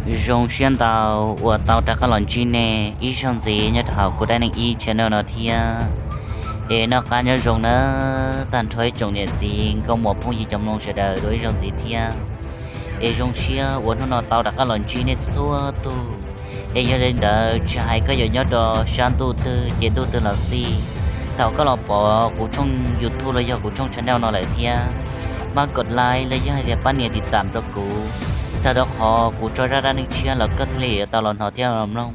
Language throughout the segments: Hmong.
Zoo siab ntau uas tau rov qab los ntsib nej ib zaug ntxiv nyob rau hauv kuv dab neeg ib channel no thiab. Es noj qab nyob zoo nawb tag nrho ib tsoom niam txiv nkauj muam phooj ywg cov mloog sawv daws dua ib zaug ntxiv thiab. Es zoo siab uas hnub no tau rov qab los ntsib nej txhua txhua tus. Es yog li ntawd tsis hais koj yuav nyob rau sab ntuj twg ces ntuj twg los xij, thaum koj los pom kuv tshooj YouTube los yog kuv tshooj channel no lawm thiab, maj kom like los yog hais tias pab nias tiv tam rau kuv, txhawm rau qhov kuv tso zaj dab neeg tshiab los koj thiaj li yuav tau los hnov thiab los mloog.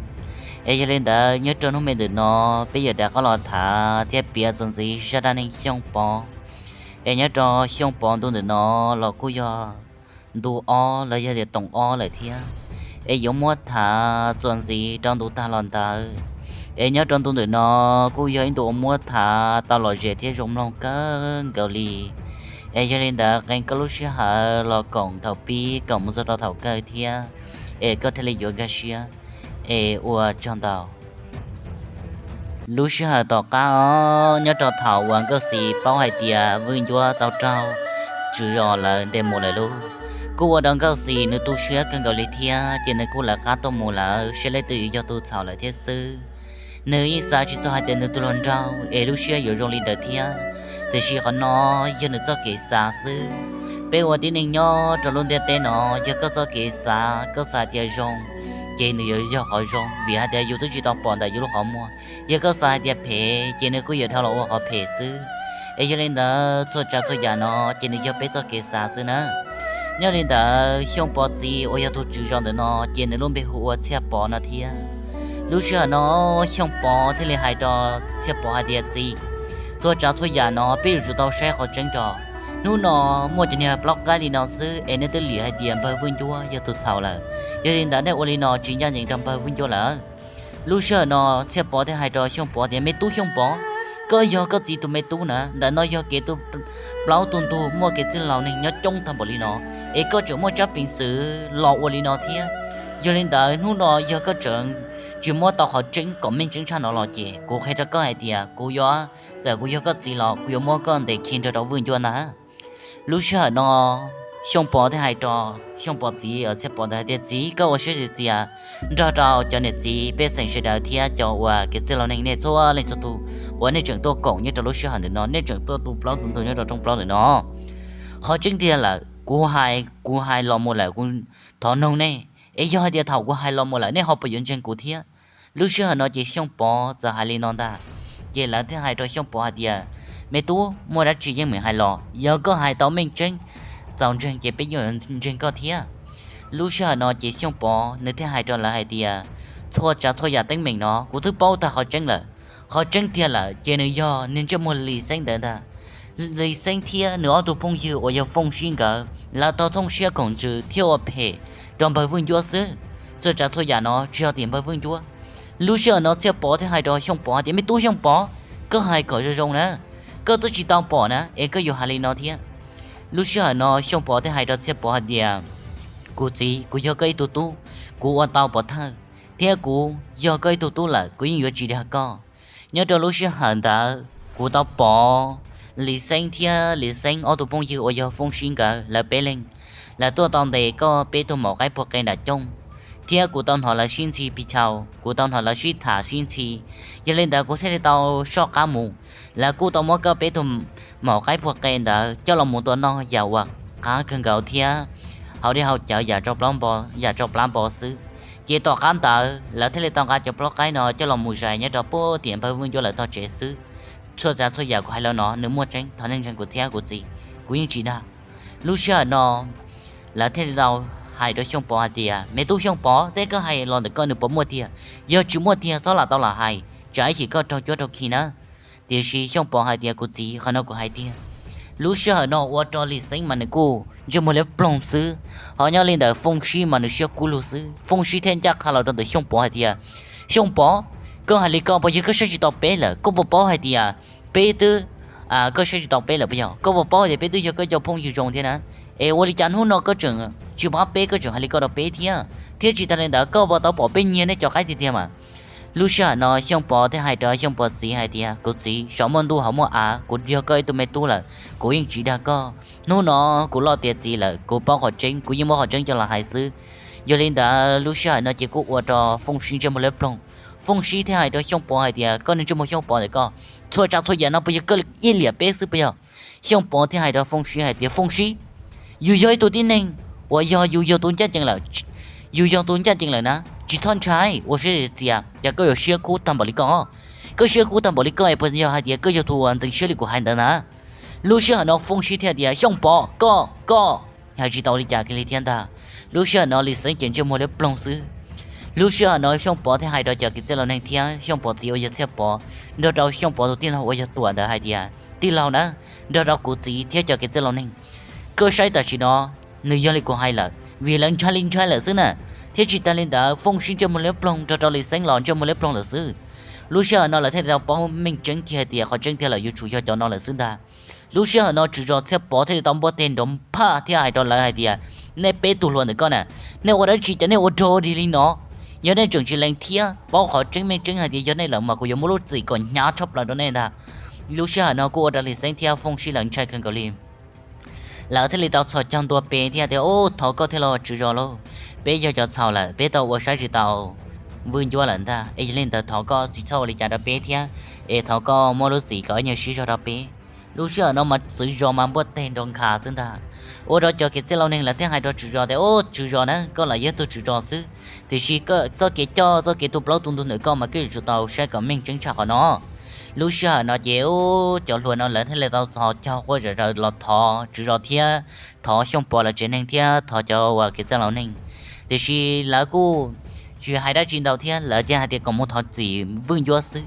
Es yog li ntawd nyob rau hnub me ntawm no peb yuav rov qab los tham thiab piav txuas ntxiv zaj dab neeg Xyooj Pov. Es nyob rau Xyooj Pov ntu ntawm no los kuj yog ntu ob los yog tias toom ob lawm thiab. Es yuav muab tham txuas ntxiv rau ntu tag los ntawd. Es nyob rau ntu ntawm no kuj yog ib ntu uas muab tham tau lom zem thiab zoo mloog kawg nkaus li. Es yog li ntawd qee koj lub sij hawm los koom thaum pib koom mus txog rau thaum kawg thiab. Es koj thiaj li yuav nkag siab. Es ua tsaug ntau. Lub sij hawm tom qab os, nyob rau thaum uas Nkauj Xis paub hais tias Vwj Ncuab tau raug tswv zos lawv ntes mus lawm lauj, kuj ua rau Nkauj Xis nws tu siab kawg nkaus li thiab ces nws kuj lawv qab tuaj mus lawm, saib leej twg yuav yog tus txhaum lawm thiab xwb. Nws yeej xav tsis txog hais tias nws tus hluas nraug es lub siab yuav zoo li ntawd thiab, tiam sis qhov no yog nws txoj kev xav xwb. Peb ua tib neeg nyob rau lub ntiaj teb no, yog koj txoj kev xav, koj xav tias zoo, ces nws yuav yog qhov zoo, vim hais tias yus twb tsis tau pom ntawm yus lub qhov muag. Yog koj xav hais tias phem, ces nws kuj yuav dhau los ua qhov phem xwb. Es yog li ntawd txhua tsav txhua yam no ces nws yog peb txoj kev xav xwb na. Nyob li ntawd Xyooj Pov txiv uas yog tus tswv zos ntawm no ces nws lub npe hu ua Txhiaj Pov no thiab. Lub sij hawm no Xyooj Pov thiaj li hais rau Txhiaj Pov hais tias, Txiv, txhua tsav txhua yam no peb yuav tsum tau saib qhov tseeb tso. Hnub no muaj cov niag plaub qaib li no xwb es nej twb lim hais tias npawg Vwj Ncuab yog tus txhaum lawm. Yog li ntawd nej ua li no tsis ncaj ncees rau npawg Vwj Ncuab lawm. Lub sij hawm no Txhiaj Pov thiaj hais rau Xyooj Pov tias, Me tub Xyooj Pov, koj yog koj txiv tus me tub na, ntawm no yog kev tu plaub tu ntug, muaj kev txwj laus neeg nyob coob tag npaum li no, es koj tseem muaj tsab peev xwm los ua li no thiab. Yog li ntawd hnub no yog koj tseem tsis muab tau qhov tseeb kom meej tseeb tshaj no los ces kuv qhia rau koj hais tias kuv yuav, txawm kuv yog koj txiv los kuv yuav muab koj ntes khi nrog rau Vwj Ncuab ntag. Lub sij hawm no Xyooj Pov thiaj hais rau Xyooj Pov txiv Txhiaj Pov ntawd hais tias, Txiv, koj ua siab txias txias nrog rau cov niam txiv pej xeem sawv daws thiab cov uas kev txwj laus neeg nej txhua leej txhua tus uas nej tseem tuaj koom nyob rau lub sij hawm ntawm no, nej tseem tuaj tu plaub tu ntug nyob rau rooj plaub ntawm no. Qhov tseeb tiag lawm, kuv hais, kuv hais los mus lawm, kuv thov noog nej, es yog hais tias thaum kuv hais los mus lawm nej ho puas yuav ntseeg kuv thiab? Lub sij hawm no ces Xyooj Pov txawm hais li no ntag. Ces lawv thiaj hais rau Xyooj Pov hais tias, Me tub, muaj dab tsi yeej meem hais los, yog koj hais tau meej tseeb, txaus ntseeg ces peb yeej ntseeg koj thiab. Lub sij hawm no ces Xyooj Pov nws thiaj hais rau lawv hais tias, Txhua tsav txhua yam teeb meem no kuv twb paub tag qhov tseeb lawm. Qhov tseeb tiag lawm ces nws yog niag ntsej muag Lis Xeeb ntawd ntag. Lis Xeeb thiab nws ob tug phooj ywg uas yog Fooj Sib nkawd, lawv tau thooj siab koom ntsws thiab ua phem rau npawg Vwj Ncuab xwb. Txhua tsav txhua yam no tsis yog tim npawg Vwj Ncuab. Lub sij hawm no Txhiaj Pov thiaj hais rau Xyooj Pov hais tias, Me tub Xyooj Pov, koj hais kom zoo zoo na, koj twb tsis tau pom na es koj yuav hais li no thiab. Lub sij hawm no Xyooj Pov thiaj hais rau Txhiaj Pov hais tias, Kuv txiv, kuv yog koj ib tug tub, kuv ua tau pov thawj, thiab kuv yog koj ib tug tub lawm, kuv yeej yuav tsis dag koj. Nyob rau lub sij hawm ntawd kuv tau pom Lis Xeeb thiab Lis Xeeb ob tug phooj ywg uas yog Fooj Sib nkawd lawv peb leeg, lawv tuaj tau ntes koj peb tug maum qaib puag qe nram cooj, thiab kuv tau hnov lawv sib ntxhi pis chau, kuv tau hnov lawv sib tham sib ntxhi. Yog li ntawd kuv thiaj li tau soj qab mus. Lawv kuj tau muab koj peb tug maum qaib puag qe ntawd coj los mus tua noj yam uas qab kawg nkaus thiab haus dej haus cawv yam tsau plab npo, yam tsau plab npo xwb. Ces tom qab ntawd lawv thiaj li tau nqa cov plaub qaib no coj los mus zais nyob rau puag tim npawg Vwj Ncuab lawv tog tsev xwb. Txhua tsav txhua yam kuv hais los no nws muaj tseeb, thov nej ntseeg kuv thiab kuv txiv, kuv yeej tsis dag. Lub sij hawm no lawv thiaj li tau hais rau Xyooj Pov hais tias, Me tub Xyooj Pov, teb koj hais los ntawm koj nws puas muaj tiag? Yog tsis muaj tiag txhob lam tau lam hais, tsam ib chim koj raug cuab raug khi na. Tiam sis Xyooj Pov hais tias, Kuv txiv, qhov no kuv hais tiag. Lub sij hawm no ua rau Lis Xeeb mas nws kuj ntsej muag liab ploog xwb, ho nyob li ntawm Fooj Sib mas nws siab kub lug xwb. Fooj Sib thiaj ncaj qha los rau ntawm Xyooj Pov hais tias, Xyooj Pov, koj hais li ko puas yog koj saib tsis taus peb lawm? Koj puas paub hais tias peb twb, koj saib tsis taus peb lawm puas yog? Koj puas paub hais tias peb twb yog koj cov phooj ywg zoo thiab na? Es ua li cas hnub no koj tseem tsis pab peb, koj tseem hais li ko rau peb thiab? Thiab tsis tas li ntawd koj puas tau pom peb nyiag nej cov qaib tiag tiag mas? Lub sij hawm no Xyooj Pov thiaj hais rau Xyooj Pov txiv hais tias, Kuv txiv, saum muaj ntuj hauv muaj av, kuv yog koj ib tug me tub lawm, kuv yeej tsis dag koj. Hnub no kuv loj tiav txiv lawm, kuv paub qhov tseeb, kuv yeej muab qhov tseeb coj los hais xwb. Yog li ntawd lub sij hawm no ces kuj ua rau Fooj Sib ntsej muag liab ploog. Fooj Sib thiaj hais rau Xyooj Pov hais tias, koj niag ntsej muag Xyooj Pov ntawm koj, txhua tsav txhua yam no puas yog koj ib liam peb xwb puas yog? Xyooj Pov thiaj hais rau Fooj Sib hais tias, Fooj Sib, yus yog ib tug tib neeg uas yog yus yog tus ncaj ncees lawm, yus yog tus ncaj ncees lawm na, tsis txhob ntshai, ua siab txias, cas koj yuav siab kub tag npaum li koj? Koj siab kub tag npaum li koj es puas yog hais tias koj yog tus uas ntxeev siab li kuv hais ntawd na? Lub sij hawm no Fooj Sib thiaj tias, Xyooj Pov, koj, koj hais tsis tau li cas kiag li thiab ntag. Lub sij hawm no Lis Xeeb ces ntsej muag liab ploog xwb. Lub sij hawm no Xyooj Pov thiaj hais rau cov kev txwj laus neeg thiab Xyooj Pov txiv uas yog Txhiaj Pov, nrog rau Xyooj Pov tus tij laug uas yog Tuam ntawd hais tias, tij laug na, nrog rau kuv txiv thiab cov kev txwj laus neeg, koj saib tam sim no nws yog li kuv hais lawm, vim lawv ntshai li ntshai lawm xwb na. Thiab tsis tas li ntawd Fooj Sib ntsej muag liab ploog nrog rau Lis Xeeb los ntsej muag liab ploog lawm xwb. Lub sij hawm no lawv thiaj li tau paub meej tseeb kiag hais tias qhov tseeb tiag lawm yuav tsum yog cov no lawm xwb ntag. Lub sij hawm no tswv zos Txhiaj Pov thiaj li tau npuaj teg nrov nphaj thiab hais rau lawv hais tias, nej peb tug hluas ntawm koj na, nej ua dab tsi cas nej ua rog dig li no? Yog nej tseem tsis lees thiab paub qhov tseeb meej tseeb hais tias yog nej lawm mas kuv yuav muab lub txim kom hnyav tshaj plaws rau nej ntag. Lub sij hawm no kuj ua rau Lis Xeeb thiab Fooj Sib lawv ntshai kawg nkaus li. Lawv thiaj li tau txhos caug ntua pem thiab tias, Ub, thov koj thiab lauj tswv zos lauj, peb yog cov txhaum lawm, peb tau ua saib tsis taus Vwj Ncuab lawm ntag, es yog li ntawd thov koj tsis txhob ua li cas rau peb thiab, es thov koj muab lub txim kom ib nyuag sib zog rau peb. Lub sij hawm no mas tswv zos mas npuaj teg nrov nkhav xwb ntag. Ua rau cov kev txwj laus neeg lawv thiaj hais rau tswv zos tias, Ub, tswv zos na, koj los yog tug tswv zos xwb, tiam sis txoj kev coj txoj kev tu plaub tu ntug ntawm koj mas koj yuav tsum tau saib kom meej tseeb tshaj qhov no. Lub sij hawm no ces ub, cov hluas no lawv thiaj li tau txhos caug quaj zom zaws los thov tswv zos thiab thov Xyooj Pov lawv tsev neeg thiab thov cov uas kev txwj laus neeg, tiam sis lawv kuj tsis hais dab tsi ntau thiab lawv cia hais tias kom mus thov txim Vwj Ncuab xwb.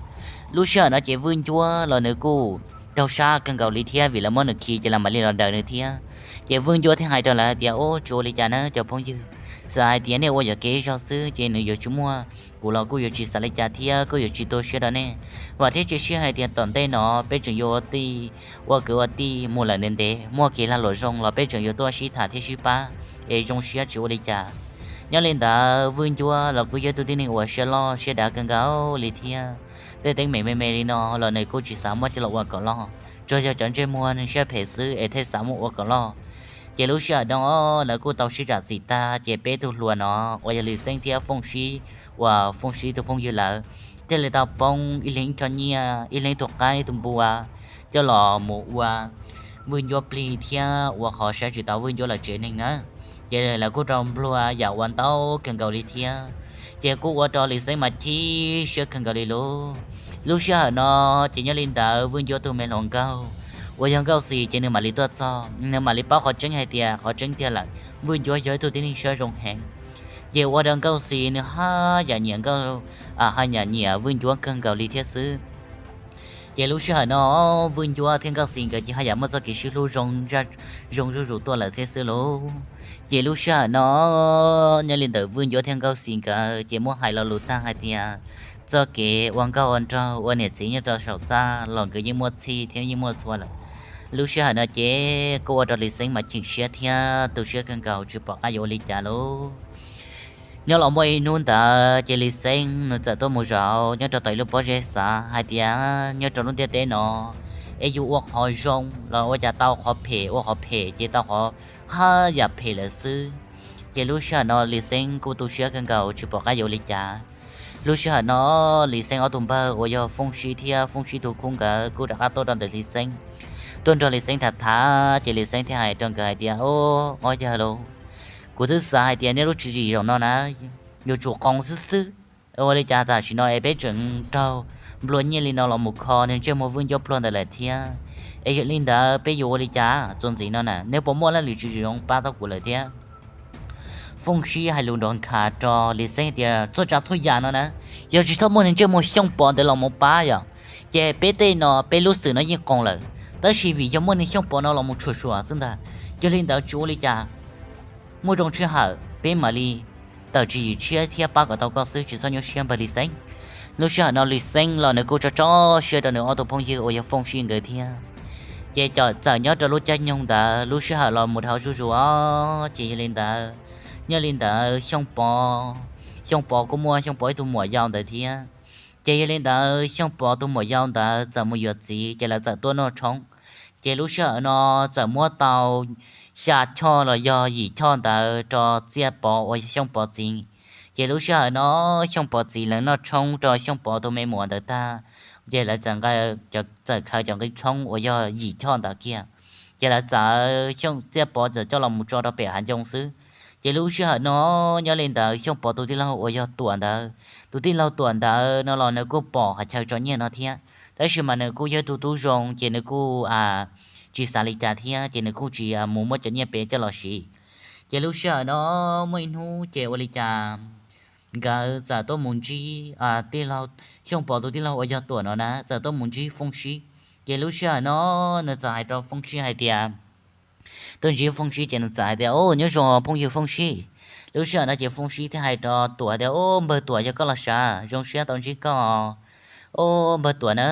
Lub sij hawm no ces Vwj Ncuab los nws kuj raug sab kawg nkaus li thiab vim lawv muab nws khi ces lawv mam li los daws nws thiab. Ces Vwj Ncuab thiaj hais rau lawv hais tias, Ub, tsis ua li cas na cov phooj ywg, xav hais tias nej ua yuam kev ib zaug xwb ces nws yuav tsis muaj, kuv los kuj yuav tsis xav li cas thiab kuj yuav tsis tu siab rau nej. Vam thiab cia siab hais tias tom ntej no peb tseem yuav ua tij, ua kwv ua tij mus lawm ntev ntev, muaj kev lag luam zoo los peb tseem yuav tuaj sib tham thiab sib pab es zoo siab tsis ua li cas. Nyob li ntawd Vwj Ncuab los kuj yog ib tug tib neeg uas siab loj siab dav kawg nkaus li thiab. Tej teeb meem me me li no los nws kuj tsis xav muab coj los ua kom loj, tsuas yog cov ntsej muag neeg siab phem xwb es thiaj xav muab ua kom loj. Ces lub sij hawm no lawv kuj tau sib zam txim tag ces peb tug hluas no uas yog Lis Xeeb thiab Fooj Sib, uas Fooj Sib tus phooj ywg lawv, thiaj li tau poob ib leeg ib co nyiaj, ib leeg ib tug qaib ib tug npua coj los mus ua Vwj Ncuab plig thiab ua qhov saib tsis taus Vwj Ncuab lawv tsev neeg na. Ces lawv kuj rau nplua yam ua ntau kawg nkaus li thiab. Ces kuj ua rau Lis Xeeb mas chim siab kawg nkaus li lauj. Lub sij hawm no ces nyob li ntawd Vwj Ncuab tus me hluas nkauj uas yog Nkauj Xis ces nws mam li tuaj txog, nws mam li paub qhov tseeb hais tias qhov tseeb tiag lawm Vwj Ncuab yog ib tug tib neeg siab zoo heev. Ces ua rau Nkauj Xis nws haj yam nyiam Nkauj, haj yam nyiam Vwj Ncuab kawg nkaus li thiab xwb. Ces lub sij hawm no Vwj Ncuab thiab Nkauj Xis nkawd ces haj yam muaj txoj kev sib hlub zoo zuj zus tuaj lawm thiab xwb lauj. Ces lub sij hawm no nyob li ntawm Vwj Ncuab thiab Nkauj Xis nkawd ces muab hais lo lus tag hais tias txoj kev ua nkauj ua nraug ua niam txiv nyob rau saum txaj los nkawd yeej muaj txhij thiab yeej muaj txhua lawm. Lub sij hawm no ces kuj ua rau Lis Xeeb mas chim siab thiab tu siab kawg nkaus tsis pom qab yuav ua li cas lauj. Nyob los muaj ib hnub ntawd ces Lis Xeeb nws txawm tuaj mus zaum nyob rau tom ib lub pob zeb xav hais tias nyob rau lub ntiaj teb no es yus ua qhov zoo los ua cas tau qhov phem, ua qhov phem ces tau qhov haj yam phem lawm xwb. Ces lub sij hawm no Lis Xeeb kuj tu siab kawg nkaus tsis pom qab yuav ua li cas. Lub sij hawm no Lis Xeeb ob tug npawg uas yog Fooj Sib thiab Fooj Sib tus khub nkawd kuj rov qab tuaj rau ntawm Lis Xeeb, tuaj nrog Lis Xeeb tham tham ces Lis Xeeb thiaj hais rau nkawd hais tias, Ob yawg lauj, kuv twb xav hais tias nej lub tswv zim zaum no na yuav tsum qoos xwb xwb. Ua li cas tam sim no es peb tseem raug nplua nyiaj li no los mus kho nws ntsej muag Vwj Ncuab pluag ntawd lawm thiab? Es yog li ntawd peb yuav ua li cas txuas ntxiv no na? Nej puas muaj leej lwm tswv zim zoo pab tau kuv lawm thiab? Fooj Sib hais lus nrov nkhav rau Lis Xeeb tias, Txhua tsav txhua yam no na, yog tsis txhob muaj nws ntsej muag Xyooj Pov ntawd los mus pab yom, ces peb tej no peb lub xwm no yeej qoos lawm. Tab sis vim yog muaj nws Xyooj Pov no los mus tshuam xuam xwb ntag. Yog li ntawd tsis ua li cas, muaj zoo sij hawm peb mam li tawm tswv yim tshiab thiab pab kom tau koj xwb, tsis txhob nyuaj siab npawg Lis Xeeb. Lub sij hawm no Lis Xeeb los nws kuj tso tso siab rau nws ob tug phooj ywg uas yog Fooj Sib nkawd thiab. Ces txawm nyob rau lub caij nyoog ntawd lub sij hawm los mus dhau zuj zus os. Ces yog li ntawd, nyob li ntawd Xyooj Pov, Xyooj Pov kuj muaj Xyooj Pov ib tug muam yau ntawd thiab. Ces yog li ntawd Xyooj Pov tus muam yau ntawd txawm mus yuav txiv ces lawv txawm tuaj noj tshoob. Ces lub sij hawm no txawm muab tau xya choj los yog yim choj ntawd rau Txiaj Pov uas yog Xyooj Pov txiv. Ces lub sij hawm no Xyooj Pov txiv lawv noj tshoob rau Xyooj Pov tus me muam ntawd tag, ces lawv txawm nqa, txawm khaws cov nqi tshoob uas yog yim choj ntawd kiag, ces lawv txawm, Txiaj Pov txawm coj los mus tso rau pem hav ncoos xwb. Ces lub sij hawm no nyob li ntawd Xyooj Pov tus tij laug uas yog Tuam ntawd, tus tij laug Tuam ntawd no los nws kuj pom qhov chaw tso nyiaj no thiab, tab sis mas nws kuj yog tus tub zoo ces nws kuj tsis xav li cas thiab ces nws kuj tsis mus muab cov nyiaj pem coj los siv. Ces lub sij hawm no muaj ib hnub ces ua li cas nkawd txawm tuaj mus ntsib tij laug, Xyooj Pov tus tij laug uas yog Tuam no na txawm tuaj mus ntsib Fooj Sib. Ces lub sij hawm no nws txawm hais rau Fooj Sib hais tias, tuaj ntsib Fooj Sib ces nws txawm hais tias, Au, nyob zoo phooj ywg Fooj Sib. Lub sij hawm no ces Fooj Sib thiaj hais rau Tuam tias, Au, npawg Tuam, yog koj los sav, zoo siab tau ntsib koj. Au, npawg Tuam na,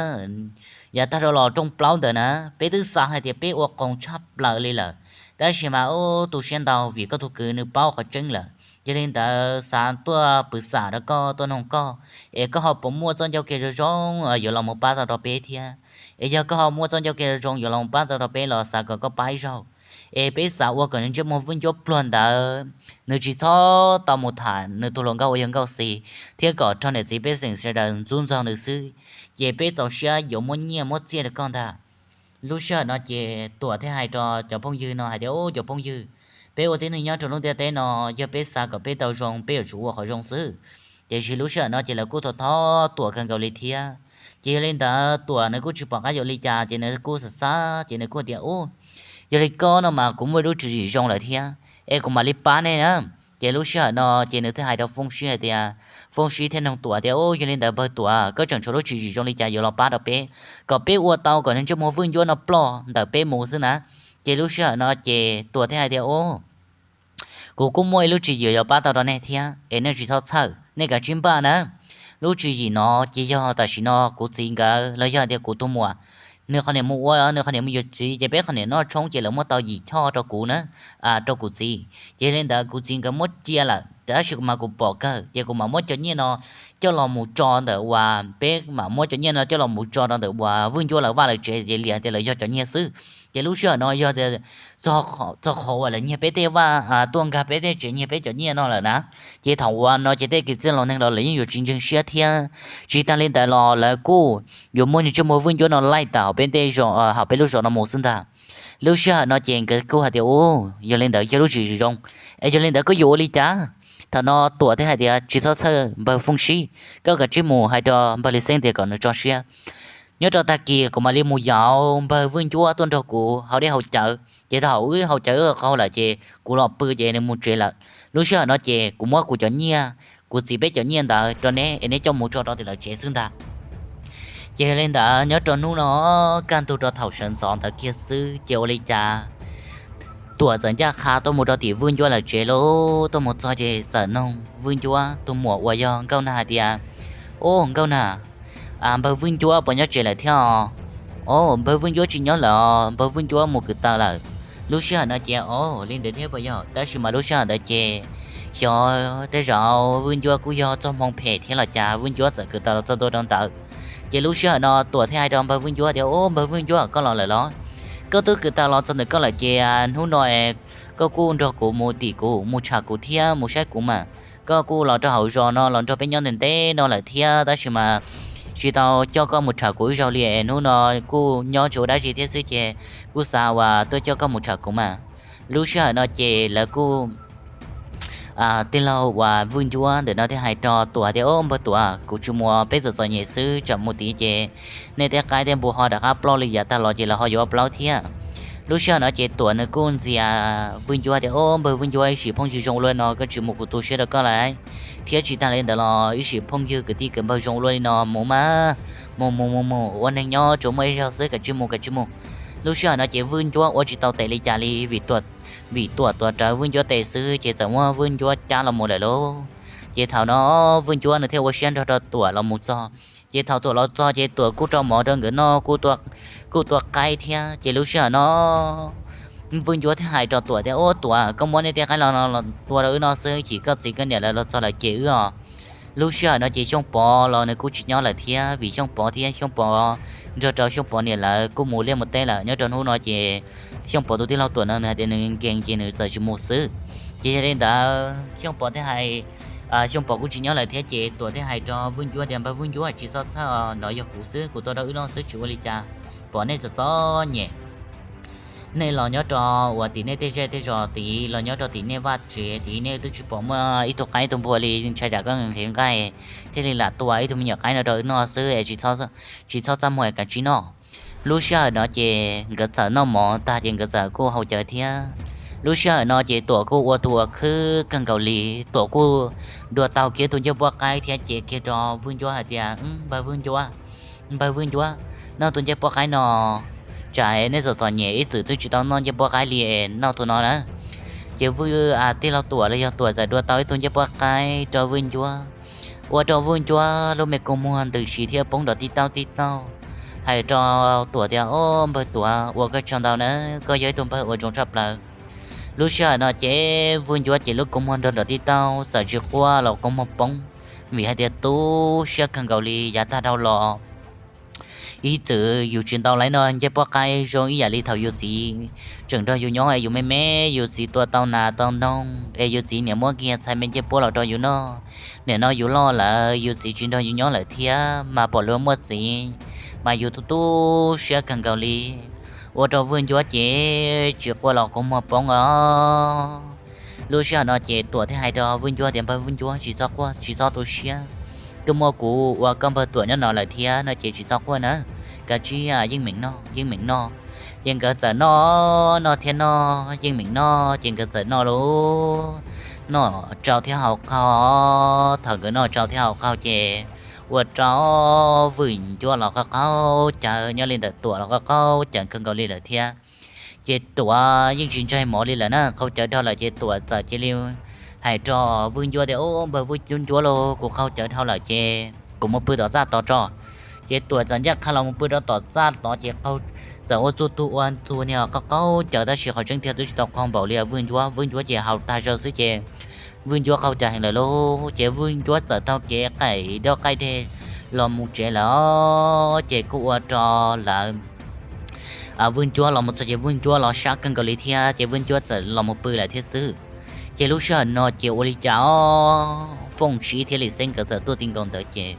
yav tag los rooj plaub ntawd na, peb twb xav hais tias peb ua qoos tshaj plaws li lawm, tab sis mas ub tu siab ntau vim koj tus kwv nws paub qhov tseeb lawm. Yog li ntawd xav tuaj pw xam rau koj, tuaj noog koj es koj ho puas muaj txoj ncauj kev zoo zoo yuav los mus pab tau rau peb thiab? Es yog koj ho muaj txoj ncauj kev zoo zoo yuav los mus pab tau rau peb los xav kom koj pab ib zaug, es peb xav ua kom nws ntsej muag Vwj Ncuab pluag ntawd nws tsis txhob tau mus tham nws tus hluas nkauj uas yog Nkauj Xis, thiab kom rau niam txiv pej xeem sawv daws ntxub ntxaug nws xwb, ces peb txaus siab yuav muab nyiaj muab txiaj rau koj ntag. Lub sij hawm no ces Tuam thiaj hais rau cov phooj ywg no hais tias, Ub, cov phooj ywg, peb ua tib neeg nyob rau lub ntiaj teb no, yog peb xav kom peb tau zoo peb yuav tsum ua qhov zoo xwb. Tiam sis lub sij hawm no ces lawv kuj thov thov Tuam kawg nkaus li thiab. Ces yog li ntawd Tuam nws kuj tsis pom qab yuav li cas ces nws kuj xav xav ces nws kuj tias, Ub, yog li koj no mas kuv muaj ib lub tswv yim zoo lawm thiab, es kuv mam li pab nej na. Ces lub sij hawm no ces nws thiaj hais rau Fooj Sib hais tias, Fooj Sib thiaj nug Tuam tias, Ub, yog li ntawd npawg Tuam, koj tseem tshuav lub tswv yim zoo li cas yuav los pab rau peb, kom peb ua tau kom nws ntsej muag Vwj Ncuab no ploj ntawm peb mus xwb na? Ces lub sij hawm no ces Tuam thiaj hais tias, Ub, kuv kuj muaj ib lub tswv yim yuav pab tau rau nej thiab, es nej tsis txhob txhawj, nej kav tsij npaj na. Lub tswv yim no ces yog tam sim no kuv txiv nkawd los yog hais tias kuv tus muam, nws qhov niam mus ua, nws qhov niam mus yuav txiv, ces peb qhov niam noj tshoob ces lawv muab tau yim choj rau kuv na, rau kuv txiv. Ces li ntawd kuv txiv nkawd muab cia lawm, tab sis kuv mas kuv pom kawg, ces kuv mam muab cov nyiaj no coj los mus tso ntawm uas, peb mam muab cov nyiaj no coj los mus tso rau ntawm uas Vwj Ncuab lawv vaj lawv tsev, ces liam tias lawv yog cov nyiaj xwb. Ces lub sij hawm no yog tias txog qhov uas lawv nyiag peb tej vaj, tuaj nkag peb tej tsev, nyiag peb cov nyiaj no lawm na, ces thaum uas no ces tej kwv tij los neeg los lawv yeej yuav tsis ntseeg siab thiab. Tsis tas li ntawd los lawv kuj yuav muab nws ntsej muag Vwj Ncuab no laij tawm hauv peb tej, hauv peb lub zos no mus xwb ntag. Lub sij hawm no ces nkawd kuj hais tias, Ub, yog li ntawd yog lub tswv yim zoo, es yog li ntawd koj yuav ua li cas? Thaum no Tuam thiaj hais tias, Tsis txhob txhawj npawg Fooj Sib, koj kav tsij mus hais rau npawg Lis Xeeb tias kom nws tso siab. Nyob rau tag kis kuv mam li mus yaum npawg Vwj Ncuab tuaj nrog kuv haus dej haus cawv, ces thaum wb haus cawv wb qaug lawm ces kuv los pw ces nws mus tsev lawm. Lub sij hawm no ces kuv muab kuv cov nyiaj, kuv txiv peb cov nyiaj ntawd rau neb es neb coj mus tso rau tim lawv tsev xwb ntag. Ces yog li ntawd nyob rau hnub no kaj ntug rau thaum sawv ntxov ntawd kiag xwb ces ua li cas Tuam txawm ncaj qha tuaj mus rau tim Vwj Ncuab lawv tsev lauj. Tuaj mus txog ces txawm noog Vwj Ncuab tus muam uas yog Nkauj Nag hais tias, Ub, Nkauj Nag, npawg Vwj Ncuab puas nyob tsev lawm thiab os? Os, npawg Vwj Ncuab tsis nyob lawm os, npawg Vwj Ncuab mus kwv taws lawm. Lub sij hawm no ces, Os, li ntawd thiab puas yog? Tab sis mas lub sij hawm ntawd ces xyov tej zaum Vwj Ncuab kuj yog txoj hmoo phem thiab los cas Vwj Ncuab txawm kwv taws los txog ntua rau ntawd. Ces lub sij hawm no Tuam thiaj hais rau npawg Vwj Ncuab tias, Ub, npawg Vwj Ncuab, koj los lawm los? Koj twb kwv taws los txog ntawm koj lawm ces hnub no koj kuj nrog kuv mus tim kuv, mus tsham kuv thiab mus saib kuv mas. Koj kuj los rau hauv zos no los nrog peb nyob ntev ntev no lawm thiab tab sis mas tsis tau coj koj mus tsham kuv ib zaug li es hnub no kuj nyob tsis ua dab tsi thiab xwb ces kuj xav uas tuaj coj koj mus tsham kuv mas. Lub sij hawm no ces lawv kuj tij laug uas Vwj Ncuab ntawm no thiaj hais rau Tuam tias, Os, npawg Tuam, kuv tsis mus, peb txom txom nyem xwb, tsam mus tid ces nej tej qaib tej npua ho rov qab ploj li yav tag los ces lawv ho yuav ua plaub thiab. Lub sij hawm no ces Tuam nws kuj ntxias Vwj Ncuab tias, Os, npawg Vwj Ncuab, ib sim phooj ywg zoo luaj no koj tsis mus kuv tu siab rau koj lawm. Thiab tsis tas li ntawd los ib sim phooj ywg kwv tij kwv npawg zoo luaj li no mus mas, mus mus mus mus, ua neeg nyob tsuas muaj ib zaug xwb, kav tsij mus, kav tsij mus. Lub sij hawm no ces Vwj Ncuab ua tsis tau tes li cas li vim Tuam, vim Tuam tuav rawv Vwj Ncuab tes xwb ces txawm muab Vwj Ncuab cab los mus lawm lauj. Ces thaum no Vwj Ncuab nws thiaj ua siab nrog rau Tuam los mus txog. Ces thaum Tuam los txog ces Tuam kuj rau mov rau nkawd noj, kuj tua qaib thiab. Ces lub sij hawm no Vwj Ncuab thiaj hais rau Tuam tias, Os Tuam, koj muab nej tej qaib los no los tua rau wb noj xwb, chim koj txiv koj niam lawv los txog lawv cem wb os. Lub sij hawm no ces Xyooj Pov los nws kuj tsis nyob lawm thiab vim Xyooj Pov thiab Xyooj Pov nrog rau Xyooj Pov niam lawv kuj mus liaj mus teb lawm. Nyob rau hnub no ces Xyooj Pov tus tij laug Tuam no nws hais tias nws nkeeg ces nws txawm tsis mus xwb. Ces yog li ntawd Xyooj Pov thiaj hais, Xyooj Pov kuj tsis nyob lawm thiab ces Tuam thiaj hais rau Vwj Ncuab tias, Npawg Vwj Ncuab, tsis txhob txhawj, nov yog kuv xwb, kuv tuaj rau wb noj xwb tsis ua li cas, pom nej txom txom nyem. Nej los nyob rau uas tim nej tej zej tej zos tid, los nyob rau tim nej vaj tsev tid, nej twb tsis pom muaj ib tug qaib ib tug npua li, ntshai tsam koj nqhis nqaij thiaj li lam tua ib tug me nyuam qaib no rau wb noj xwb es tsis txhob txaj muag, kav tsij noj. Lub sij hawm no ces nkawd txawm noj mov tag ces nkawd txawm kuj haus cawv thiab. Lub sij hawm no ces Tuam kuj ua tus uas khwb kawg nkaus li, Tuam kuj dua tau kiag tus ncej puab qaib thiab ces kiag rau Vwj Ncuab hais tias, Npawg Vwj Ncuab, Npawg Vwj Ncuab, noj tus ncej puab qaib no, tsam nej txom txom nyem ib txwm twb tsis tau noj ncej puab qaib li, noj tus no na. Ces Vwj, tij laug Tuam los yog Tuam txawm dua tau ib tug ncej puab qaib rau Vwj Ncuab, ua rau Vwj Ncuab lub me kua muag ntws si thiab poob nrov tib taug tib taug. Hais rau Tuam tias, Ob, npawg Tuam, ua koj tsaug ntau na, koj yog ib tug npawg uas zoo tshaj plaws. Lub sij hawm no ces Vwj Ncuab ces lub kua muag nrov nrov tib taug, txawm tsis quaj los kua muag poob, vim hais tias tu siab kawg nkaus li. Yav tag dhau los ib txwm yus tsis ntau lawm no ncej puab qaib zoo ib yam li thaum yus txiv tseem nrog yus nyob es yus me me, yus txiv tua tau nas tau noog es yus txiv niam muab kiag txhais me ncej puab los rau yus noj. Nim no yus loj lawm, yus txiv tsis nrog yus nyob lawm thiab mas pom luag muaj txiv, mas yus tu tu siab kawg nkaus li. Ua rau Vwj Ncuab ces tsis quaj los kua muag poob os. Lub sij hawm no ces Tuam thiaj hais rau Vwj Ncuab tias, Npawg Vwj Ncuab, tsis txhob quaj, tsis txhob tu siab, twb muaj kuv ua koj npawg Tuam nyob no lawm thiab no ces tsis txhob quaj na, kav tsij yeej meem noj, yeej meem noj. Ces nkawd txawm noj, noj thiab noj, yeej meem noj ces nkawd txawm noj lauj. Noj tsau thiab haus qaug, thaum nkawd noj tsau thiab haus qaug ces ua rau Vwj Ncuab los qaug qaug cawv, nyob li ntawm Tuam los qaug qaug cawv kawg nkaus li lawm thiab. Ces Tuam yeej tsis ntsaig mov li lawm na, qaug cawv dhau lawm ces Tuam txawm cia li hais rau Vwj Ncuab tias, Ub, npawg Vwj Ncuab lauj, kuv qaug cawv dhau lawm ces kuv mus pw tom txaj tod tso. Ces Tuam txawm ncaj qha los mus pw rau tom txaj tod ces qaug, txawm ua txuj tug ua txuj niag qaug qaug cawv tab sis qhov tseeb tiag twb tsis tau qaug npaum li Vwj Ncuab. Vwj Ncuab ces haus tag zog xwb ces Vwj Ncuab qaug cawv heev lawm lauj. Ces Vwj Ncuab txawm taug kev qaim doj qaim deg los mus tsev lawm. Ces kuj ua rau lawv, Vwj Ncuab los mus txog ces Vwj Ncuab los sab kawg nkaus li thiab ces Vwj Ncuab txawm los mus pw lawm thiab xwb. Ces lub sij hawm no ces ua li cas os, Fooj Sib thiab Lis Xeeb nkawd txawm tuaj ti nkaus ntawd ces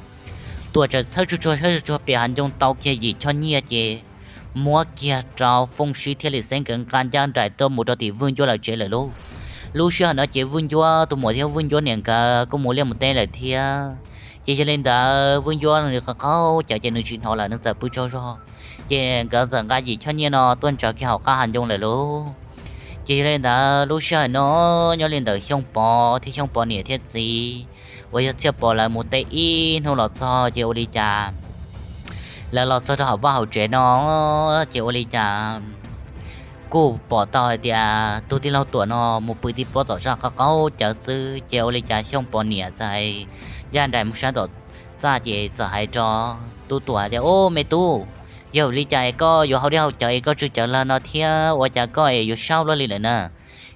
Tuam txawm txhawj tsuag tsuag txhawj tsuag tsuag pem hav ncoo tau kiag yim choj nyiaj ces muab kiag rau Fooj Sib thiab Lis Xeeb nkawd nqa ncaj nraim tuaj mus rau tim Vwj Ncuab lawv tsev lawm lauj. Lub sij hawm no ces Vwj Ncuab tus muam thiab Vwj Ncuab niam nkawd kuj mus liaj mus teb lawm thiab. Ces yog li ntawd Vwj Ncuab nws qaug qaug cawv ces nws tsis hnov lawm, nws txawm pw tsaug zog. Ces nkawd txawm nqa yim choj nyiaj no tuaj ntsaws kiag hauv qab hav ncoo lawm lauj. Ces yog li ntawd lub sij hawm no nyob li ntawm Xyooj Pov thiab Xyooj Pov niam thiab txiv uas yog Txhiaj Pov lawv mus teb ib hnub los txog ces ua li cas lawv los txog rau hauv vaj hauv tsev no ces ua li cas kuj pom tau hais tias tus tij laug Tuam no mus pw tib pob tom sab qaug qaug cawv xwb ces ua li cas Xyooj Pov niam txawm ncaj nraim mus sab tom txaj ces txawm hais rau tub Tuam hais tias, Ub, me tub, yog li cas es koj yuav haus dej haus cawv es koj tsw cawv lag no thiab ua cas koj es yuav sab luaj li lawm na?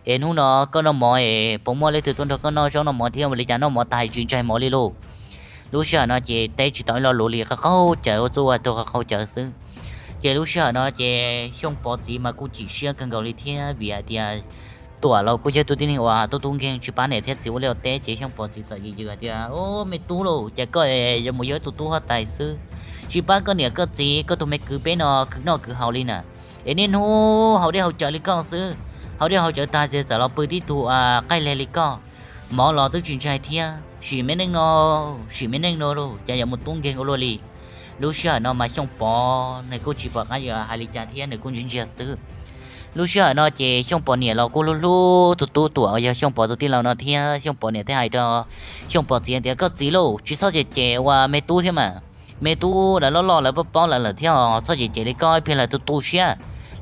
Es hnub no koj noj mov es puas muaj leej twg tuaj nrog koj noj zaub noj mov thiab ua li cas noj mov tas tsis ntsaig mov li lauj? Lub sij hawm no ces teb tsis tau ib lo lus li, qaug qaug cawv ua txuj ua tug qaug qaug cawv xwb. Ces lub sij hawm no ces Xyooj Pov txiv mas kuj chim siab kawg nkaus li thiab vim hais tias Tuam los kuj yog tus tib neeg uas tub tub nkeeg tsis pab niam thiab txiv ua liaj ua teb ces Xyooj Pov txiv txawm yws yws hais tias, Ub, me tub lauj, cas koj yuav mus yog ib tug tub huab tais xwb, tsis pab koj niam koj txiv koj tus me kwv peb no khwv noj khwv haus li na? Es niaj hnub haus dej haus cawv li koj xwb, haus dej haus cawv tag ces txawm los pw tib tug qaij leg li koj, mov los twb tsis ntshai thiab, sim me neej no, sim me neej no lauj, cas yuav mus tub nkeeg ua luaj li. Lub sij hawm no mas Xyooj Pov nws kuj tsis pom qab yuav hais li cas thiab nws kuj ntsiag ntsiag xwb. Lub sij hawm no ces Xyooj Pov niam los kuj hlub hlub tus tub Tuam uas yog Xyooj Pov tus tij laug no thiab. Xyooj Pov niam thiaj hais rau Xyooj Pov txiv tias, Koj txiv lauj, tsis txhob cem cem ua me tub thiab mas. Me tub lawv loj loj lawv paub paub lawv lawm thiab os, txhob cem cem li koj, ib pliag lawv tu tu siab,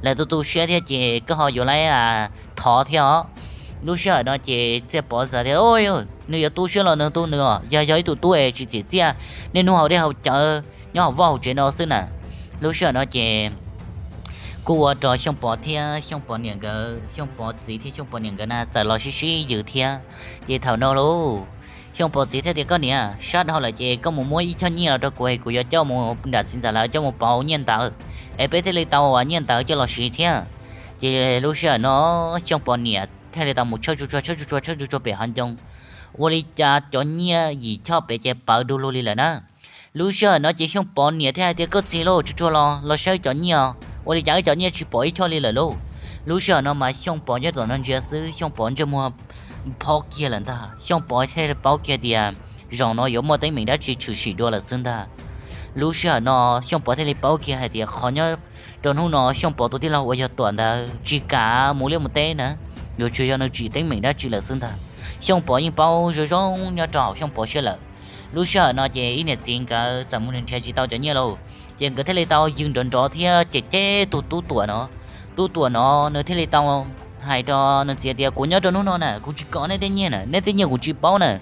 lawv tu tu siab thiab ces koj ho yuav lawv thov thiab os. Lub sij hawm no ces Txhiaj Pov xav tias, Nws yuav tu siab los nws tu nws os, yog yog ib tug tub es tsis txim txiaj, niaj hnub haus dej haus cawv nyob hauv vaj hauv tsev no xwb na. Lub sij hawm no ces kuj ua rau Xyooj Pov thiab Xyooj Pov niam nkawd, Xyooj Pov txiv thiab Xyooj Pov niam nkawd na txawm los sib sib yws thiab. Ces thaum no lauj, Xyooj Pov txiv thiaj tias, Koj niam, sab dhau lawm ces koj mus muab ib choj nyiaj los rau kuv es kuv yuav coj mus nram txiv ntxawm lawv coj mus pauv nyiaj ntawv, es peb thiaj li tau nyiaj ntawv coj los siv thiab. Ces lub sij hawm no Xyooj Pov niam thiaj li tau mus tshawb tsuag tsuag tshawb tsuag tshawb tsuag pem hav ncoo, ua li cas cov nyiaj yim choj pem ces pawv du lug li lawm na. Lub sij hawm no ces Xyooj Pov niam thiaj hais tias, koj txiv lauj, tsuag tsuag los los saib cov nyiaj, ua li cas wb cov nyiaj tsis pom ib choj li lawm lauj. Lub sij hawm no mas Xyooj Pov nyob tom no ntsia xwb, Xyooj Pov ntsej muag phaub kiag lawm ntag. Xyooj Pov thiaj paub kiag tias zaum no yuav muaj teeb meem dab tsi tshwm sim dua lawm xwb ntag. Lub sij hawm no Xyooj Pov thiaj li paub kiag hais tias qhov nyob rau hnub no Xyooj Pov tus tij laug uas yog Tuam ntawd tsis kam mus liaj mus teb na, yuav tsum yog nws tsim teeb meem dab tsi lawm xwb ntag. Xyooj Pov yeej paub zoo zoo nyob rau hauv Xyooj Pov siab lawm. Lub sij hawm no ces ib niam txiv nkawd txawm mus nrhiav tsis tau cov nyiaj lauj, ces nkawd thiaj li tau yws nrov nrov thiab cem cem tus tub Tuam no. Tub Tuam no nws thiaj li tau hais rau nws txiv tias, kuv nyob rau hnub no na kuv tsis kom neb tej nyiaj na, neb tej nyiaj kuv tsis paub na.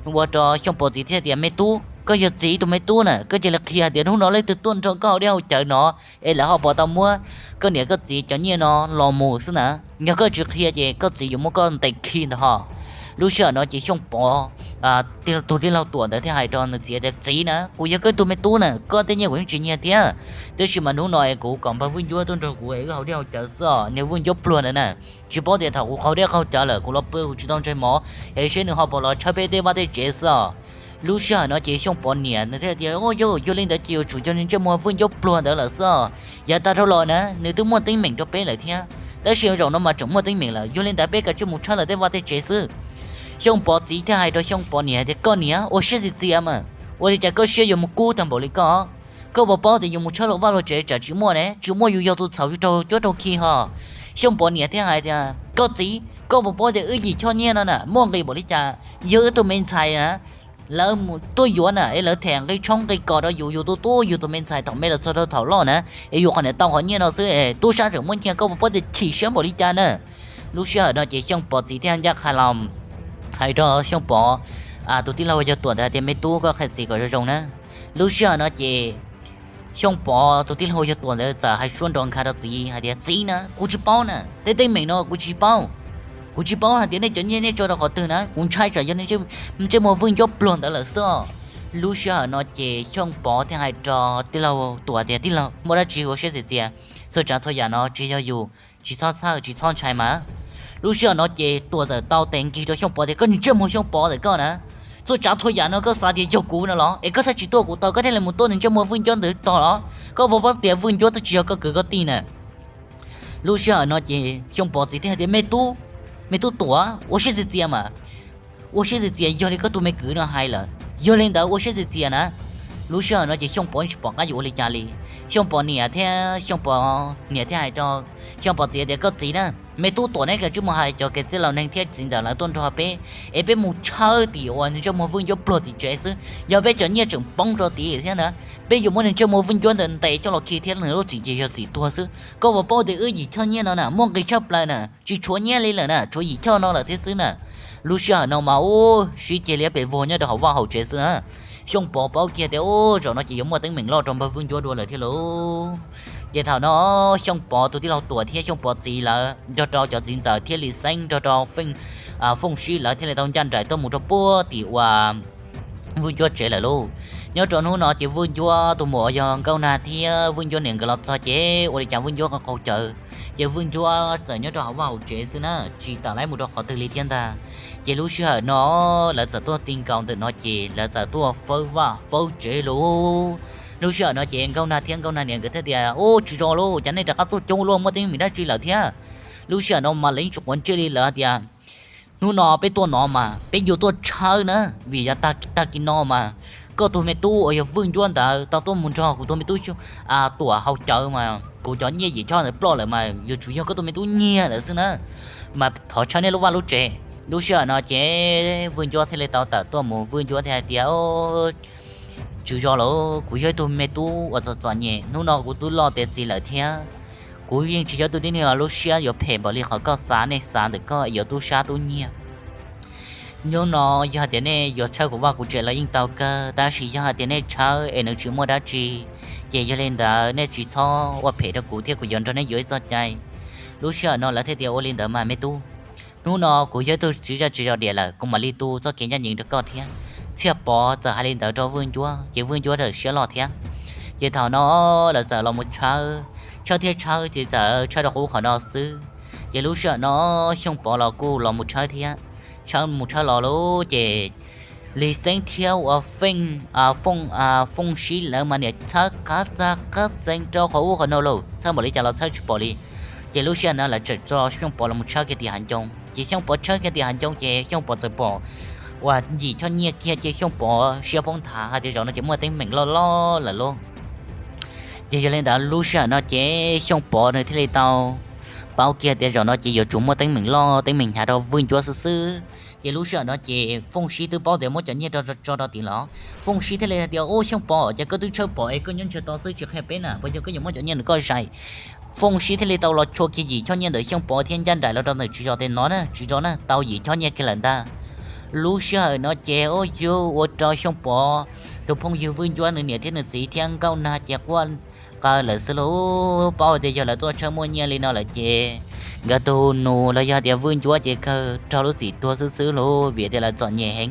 Ua rau Xyooj Pov txiv thiaj tias, me tub, koj yog txiv tus me tub na, koj cia li qhia tias hnub no leej twg tuaj nrog koj hauv dej hauv cawv no es lawv ho puas tau muab koj niam koj txiv cov nyiaj no los mus xwb na. Yog koj tsis qhia ces koj txiv yuav muab koj ntes khi ntawd ho. Lub sij hawm no ces Xyooj Pov tus tij laug Tuam ntawd thiaj hais rau nws txiv tias, txiv na, kuv yog koj tus me tub na, koj tej nyiaj kuv yeej tsis nyiag thiab, tab sis mas hnub no es kuv kom npawg Vwj Ncuab tuaj nrog kuv es wb haus dej haus cawv xwb os. Niag Vwj Ncuab pluag ntawd na, tsis paub tias thaum kuv haus dej haus cawv lawm kuv los pw kuv tsis tau ntsej mov es seb nws ho puas los tshawb peb tej vaj tej tsev xwb os. Lub sij hawm no ces Xyooj Pov niam nws thiaj tias, yog li ntawd ces yuav tsum yog nws ntsej muag Vwj Ncuab pluag ntawd lawm xwb os. Yav tag dhau los na nws twb muaj teeb meem rau peb lawm thiab, tab sis zaum no mas tseem muaj teeb meem lawm, yog li ntawd peb kav tsij mus tshawb lawv tej vaj tej tsev xwb. Xyooj Pov txiv thiaj hais rau Xyooj Pov niam tias, koj niam, ua siab txias txias mas, ua li cas koj siab yuav mus kub tag npaum li koj? Koj puas paub tias yus mus tshawb luag vaj luag tsev tsam tsis muaj ne, tsis muaj yus yog tus txhaum yus raug cuab raug khi ho. Xyooj Pov niam thiaj hais tias, koj txiv, koj puas paub tias wb yim choj nyiaj no na muaj nqis npaum li cas? Yog wb tug me ntxhais na, lawv tuaj yuav na es lawv them nqi tshoob nqi kos rau yus, yus tu tu yus tus me ntxhais thaum me los txog rau thaum loj na, es yus qhov niam tau qhov nyiaj no xwb es tub sab tseem muab nyiag, koj puas paub tias chim siab npaum li cas na? Lub sij hawm no ces Xyooj Pov txiv thiaj ncaj qha los hais rau Xyooj Pov tus tij laug yog Tuam ntawd tias, me tub, koj qhia txiv kom zoo zoo na. Lub sij hawm no ces Xyooj Pov tus tij laug yog Tuam ntawd txawm hais suab nrov nkhav rau txiv hais tias, txiv na, kuv tsis paub na, tej teeb meem no kuv tsis paub. Kuv tsis paub hais tias nej cov nyiaj nej tso rau qhov twg na, kuv ntshai tsam yog ntsej muag Vwj Ncuab pluag ntawd lawm xwb os. Lub sij hawm no ces Xyooj Pov thiaj hais rau tij laug Tuam tias, tij laug, muaj dab tsi ua siab txias txias, txhua tsav txhua yam no tsis yog yus, tsis txhob txhawj tsis txhob ntshai mas. Lub sij hawm no ces Tuam txawm tau tes nkig rau Xyooj Pov tias, koj niag ntsej muag Xyooj Pov tawm koj na, txhua tsav txhua yam no koj xav tias yog kuv no los es koj thiaj tsis tuaj kuv taw, koj thiaj li mus tuaj nws ntsej muag Vwj Ncuab ntawd tog los? Koj puas paub tias Vwj Ncuab twb tsis yog koj kwv koj tij na? Lub sij hawm no ces Xyooj Pov txiv thiaj hais tias, me tub, me tub Tuam, ua siab txias txias mas, ua siab txias txias yog li koj tus me kwv no hais lawm, yog li ntawd ua siab txias txias na. Lub sij hawm no ces Xyooj Pov tsis pom qab yuav ua li cas li. Xyooj Pov niam thiab Xyooj Pov niam thiaj hais rau Xyooj Pov txiv tias, koj txiv na, me tub Tuam neb kav tsij mus hais cov kwv tij laus neeg thiab txiv ntxawm lawv tuaj nrog peb, es peb mus tshawb tim uas ntsej muag Vwj Ncuab pluag tim tsev xwb, yog peb cov nyiaj tseem poob rau tim thiab na, peb yuav muab nws ntsej muag Vwj Ncuab ntawd ntes coj los khi thiab nws lub txim ces yog txim tuag xwb. Koj puas paub tias wb yim choj nyiaj no na muaj nqis tshaj plaws na, tsis tshuav nyiaj li lawm na, tshuav yim choj no lawm thiab xwb na. Lub sij hawm no mas ub sib ceg liab pes vog nyob rau hauv vaj hauv tsev xwb na. Xyooj Pov paub kiag tias ub zaum no ces yuav muaj teeb meem loj rau npawg Vwj Ncuab dua lawm thiab lauj. Ces thaum no Xyooj Pov tus tij laug Tuam thiab Xyooj Pov txiv lawv nrog rau cov txiv ntxawm thiab Lis Xeeb nrog rau Fooj Sib lawv thiaj li tau ncaj nraim tuaj mus rau puag tim uas Vwj Ncuab tsev lawm lauj. Nyob rau hnub no ces Vwj Ncuab tus muam uas yog Nkauj Nag thiab Vwj Ncuab niam nkawd los txog ces ua li cas Vwj Ncuab qaug cawv, ces Vwj Ncuab txawm nyob rau hauv vaj hauv tsev xwb na, tsis tawm laib mus rau qhov twg li thiab ntag. Ces lub sij hawm no lawv txawm tuaj ti nkaus ntawm no ces lawv txawm tuaj fawb vaj fawb tsev lauj. Lub sij hawm no ces Nkauj Nag thiab Nkauj Nag niam nkawd thiaj tias, ub tswv zos lauj, cas nej rov qab tuaj coob luaj, muaj teeb meem dab tsi lawm thiab? Lub sij hawm no mas lawv yeej tsis quav ntsej li, lawv tias, hnub no peb tuaj no mas peb yuav tuaj tshawb na, vim yav tag kis no mas koj tus me tub uas yog Vwj Ncuab ntawd tau tuaj mus nrog kuv tus me tub Tuam haus cawv mas kuv cov nyiaj yim choj ntawd ploj lawm mas yuav tsum yog koj tus me tub nyiag lawm xwb na, mas thov tshawb nej lub vaj lub tsev. Lub sij hawm no ces Vwj Ncuab thiaj li tau tawm tuaj mus, Vwj Ncuab thiaj hais tias, tswv zos lauj, kuv yog ib tug me tub uas txom txom nyem, hnub no kuv twb loj tiav txiv lawm thiab, kuv yeej tsis yog tus tib neeg uas lub siab yuav phem npaum li qhov koj xav, nej xav ntawm koj yuav tub sab tub nyiag. Hnub no yog hais tias nej yuav tshawb kuv vaj kuv tsev los yeej tau kawg, tab sis yog hais tias nej tshawb es nws tsis muaj dab tsi, ces yog li ntawd nej tsis txhob ua phem rau kuv thiab kuv yuav nrog nej yuav ib txoj cai. Lub sij hawm no lawv thiaj tias, ua li ntawd mas me tub, hnub no kuv yog ib tug tswv zaj tswv zos diam lawm, kuv mam li tu txoj kev ncaj ncees rau koj thiab. Txhiaj Pov txawm hais li ntawd rau Vwj Ncuab ces Vwj Ncuab txawm siab loj thiab. Ces thaum no lawv txawm los mus tshawb, tshawb thiab tshawb ces txawm tshawb rau qhov ub qhov no xwb. Ces lub sij hawm no Xyooj Pov los kuj los mus tshawb thiab, tshawb mus tshawb los lawm ces Lis Xeeb thiab ua Fooj, Fooj Sib lawv mas niam txhawb qab txag qab txees rau qhov ub qhov no lawm, txhawb npaum li cas los txhawb tsis pom li. Ces lub sij hawm no lawv txawm tso Xyooj Pov los mus tshawb kiag tim hav ncoo, ces Xyooj Pov tshawb kiag tim hav ncoo ces Xyooj Pov txawm pom uas yim choj nyiaj kiag ces Xyooj Pov siab poob nthav hais tias zaum no ces muaj teeb meem loj loj lawm lauj. Ces yog li ntawd lub sij hawm no ces Xyooj Pov nws thiaj li tau paub kiag tias zaum no ces yuav tsum muaj teeb meem loj teeb meem hnyav rau Vwj Ncuab xwb xwb. Ces lub sij hawm no ces Fooj Sib twb paub tias muab cov nyiaj tso rau tim los, Fooj Sib thiaj li hais tias, Ub Xyooj Pov, ces koj twb tshawb pom es koj nyob ntshe to xwb tsis qhia peb na, puas yog koj yuav muab cov nyiaj ntawd koj zais? Fooj Sib thiaj li tau los tshua kiag yim choj nyiaj ntawm Xyooj Pov thiab ncaj nraim los rau ntawm tsis zos tias, No na, tsis zov na, tau yim choj nyiaj kiag lawm ntag. Lub sij hawm no ces ua yug ua rau Xyooj Pov tus phooj ywg Vwj Ncuab nws niam thiab nws txiv thiab Nkauj Nag ces quaj qw lawm xwb lauj. Paub tias yog lawv tuaj tshawb muaj nyiaj li no lawm ces nkawd tus nus los yog tias Vwj Ncuab ces kawg raug lub txim tuag xwb xwb lauj, vim tias lawv txom nyem heev.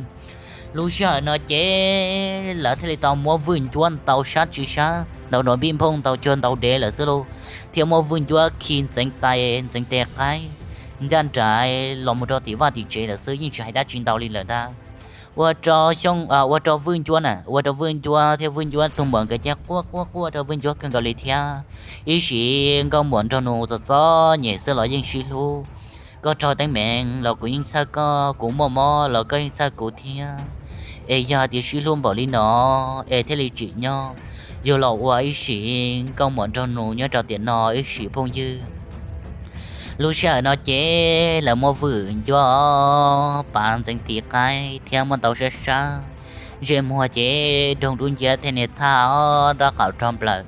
Lub sij hawm no ces lawv thiaj li tau muab Vwj Ncuab ntaus sab tsis sab, ntaus nrov npij nphooj, ntaus cuag ntaus dev lawm xwb lauj, thiab muab Vwj Ncuab khi ntxeev tes ntxeev tes qaib ncaj nraim los mus rau tim vaj tim tsev lawm xwb, yeej tsis hais dab tsi ntau li lawm ntag. Ua rau Xyooj, ua rau Vwj Ncuab na, ua rau Vwj Ncuab thiab Vwj Ncuab tus muam nkawd ces quaj quaj quaj rau Vwj Ncuab kawg nkaus li thiab. Ib sim nkauj muam nraug nus txom txom nyem xwb los yeej sib hlub. Koj raug teeb meem los kuv yeej txhawj koj, kuv muaj mob los koj yeej txhawj kuv thiab. Es yog hais tias sib hlub npaum li no es thiaj li tsim nyog yug los ua ib sim nkauj muam nraug nus nyob rau tiam no ib sim phooj ywg. Lub sij hawm no ces lawv muab Vwj Ncuab pav ntxeev tis qaib thiab muab ntaus sab sab, ntsej muag ces doog dub nciab thiab niag thaj ob rab qau rog nplawm.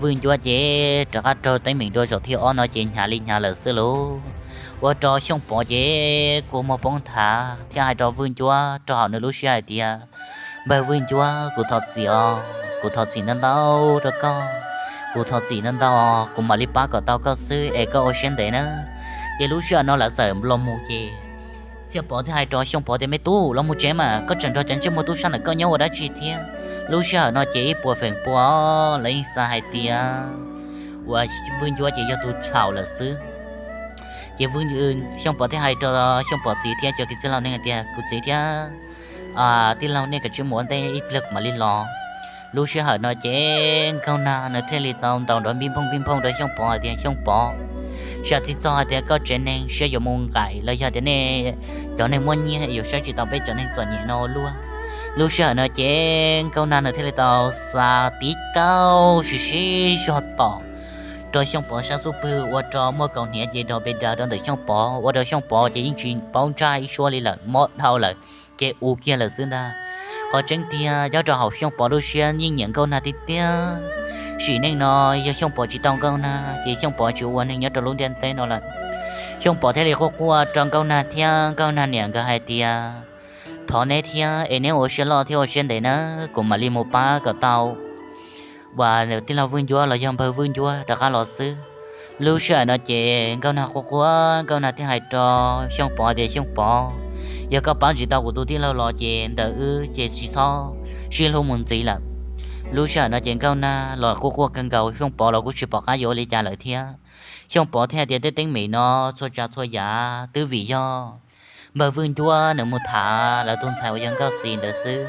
Vwj Ncuab ces rov qab raug teeb meem dua zaum thib ob no ces hnyav li hnyav lawm xwb lauj. Ua rau Xyooj Pov ces kua muag poob nthav thiab hais rau Vwj Ncuab rau hauv nws lub siab hais tias, Npawg Vwj Ncuab, kuv thov txim os, kuv thov txim ntau ntau rau koj, kuv thov txim ntau ntau, kuv mam li pab kom tau koj xwb es koj ua siab ntev nawb. Ces lub sij hawm no lawv txawm los mus ces Xyooj Pov thiaj hais rau Xyooj Pov tias, Me tub, los mus tsev mas, koj tseem nrog cov ntsej muag tub sab ntawm koj nyob ua dab tsi thiab? Lub sij hawm no ces ib puas feem pua lawv yeej xav hais tias uas Vwj Ncuab ces yog tus txhaum lawm xwb. Ces Xyooj Pov thiaj hais rau Xyooj Pov txiv thiab cov kwv tij laug neej hais tias, Kuv txiv thiab tij laug, nej kav tsij mus ua ntej ib pliag kuv mam li los. Lub sij hawm no ces Nkauj Nag nws thiaj li tau ntaus nrov npij nphooj npij nphooj rau Xyooj Pov hais tias, Xyooj Pov, zam txim txog hais tias koj tsev neeg siab yuav mus nqaim los yog tias nej cov neeg muaj nyiaj yuav saib tsis taus peb cov neeg txom nyem no ua luaj. Lub sij hawm no ces Nkauj Nag nws thiaj li tau xa tib kaug sib sib zog tom rau Xyooj Pov sab xub pwg ua rau muaj kaus hniav ces dog pes daws rau ntawm Xyooj Pov, ua rau Xyooj Pov ces yeej tsis paub ntsaj ib suab li lawm, mob dhau lawm, ces u kiag lawm xwb ntag. Qhov tseeb tiag nyob rau hauv Xyooj Pov lub siab yeej nyiam Nkauj Nag tiag tiag. Sim neej no yog Xyooj Pov tsis tau Nkauj Nag ces Xyooj Pov tsis ua neeg nyob rau lub ntiaj teb no lawm. Xyooj Pov thiaj li quaj quaj rau Nkauj Nag thiab Nkauj Nag niam nkawd hais tias, Thov neb thiab es neb ua siab loj thiab ua siab ntev nawb, kuv mam li mus pab kom tau uas tij laug Vwj Ncuab los yog npawg Vwj Ncuab rov qab los xwb. Lub sij hawm no ces Nkauj Nag quaj quaj, Nkauj Nag thiaj hais rau Xyooj Pov tias, Xyooj Pov, yog koj pab tsis tau kuv tus tij laug los ces ntawm wb ces tsis txhob sib hlub mus ntxiv lawm. Lub sij hawm no ces Nkauj Nag los quaj quaj kawg nkaus, Xyooj Pov los kuj tsis pom qab yuav ua li cas lawm thiab. Xyooj Pov thiaj hais tias, Tej teeb meem no txhua tsav txhua yam twb vim yog npawg Vwj Ncuab nws mus tham lawv tus ntxhais uas yog Nkauj Xis ntawd xwb.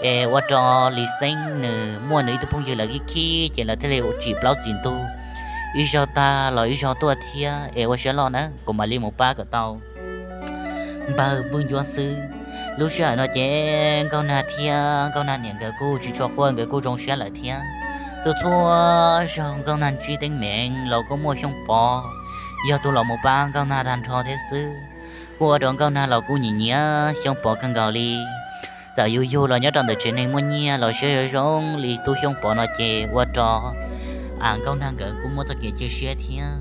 Es ua rau Lis Xeeb nws muaj nws ib tug phooj ywg lawv khib khib ces lawv thiaj li tsim plaub txim ntug ib zaug tag los ib zaug tuaj thiab. Es ua siab loj nawb, kuv mam li mus pab kom tau npawg Vwj Ncuab xwb. Lub sij hawm no ces Nkauj Nag thiab Nkauj Nag niam nkawd kuj tsis tshua quaj, nkawd kuj zoo siab lawm thiab. Txhua txhua zaug Nkauj Nag ntsib teeb meem los kuj muaj Xyooj Pov yog tus los mus pab Nkauj Nag tag nrho thiab xwb. Kuj ua rau Nkauj Nag los kuj nyiam nyiam Xyooj Pov kawg nkaus li. Txawm yus yug los nyob rau ntawm tsev neeg muaj nyiaj los siab zoo zoo li tub Xyooj Pov no ces ua rau Nkauj Nag nkawd kuj muaj txoj kev cia siab thiab.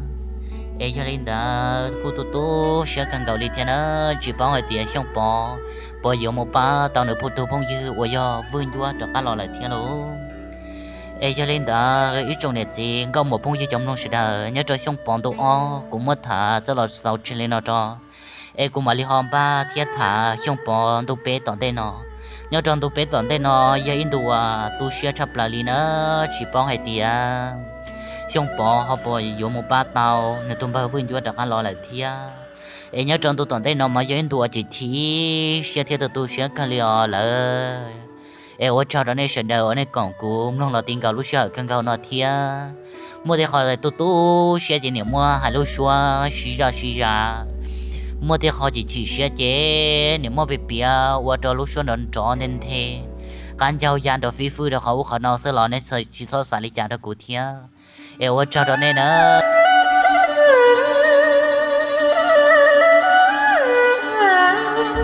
Es yog li ntawd kuj tu tu siab kawg nkaus li thiab na, tsis paub hais tias Xyooj Pov puas yuav mus pab tau nws tus phooj ywg uas yog Vwj Ncuab rov qab los lawm thiab lauj. Es yog li ntawd ib tsoom niam txiv nkauj muam phooj ywg cov mloog sawv daws, nyob rau Xyooj Pov ntu ob kuv muab tham txoj los xaus tseg li no rau, es kuv mam li ho npaj thiab tham Xyooj Pov ntu peb tom ntej no. Nyob rau ntu peb tom ntej no yog ib ntu uas tu siab tshaj plaws li na, tsis paub hais tias Cooj Pov ho puas yuav mus pab tau nws tus npawg Vwj Ncuab rov qab los lawm thiab. Es nyob rau ntu tom ntej no mas yog ib ntu uas chim chim siab thiab tu tu siab kawg li os lawm. Es ua tsaug rau nej sawv daws uas nej koom kuv mloog los ti nkaus lub sij hawm kawg nkaus no thiab. Muaj tej qho tu tu siab ces niam muaj hais lub suab sib zaj sib zas. Muaj tej qho chim chim siab ces niam muaj piav piav ua rau lub suab nrov nrov nthe nthe, qab ncaug ya nrov fib fwb rau qhov ub qhov no xwb los nej tsis txhob xav li cas rau kuv thiab. Es ua tsaug rau nej nawb.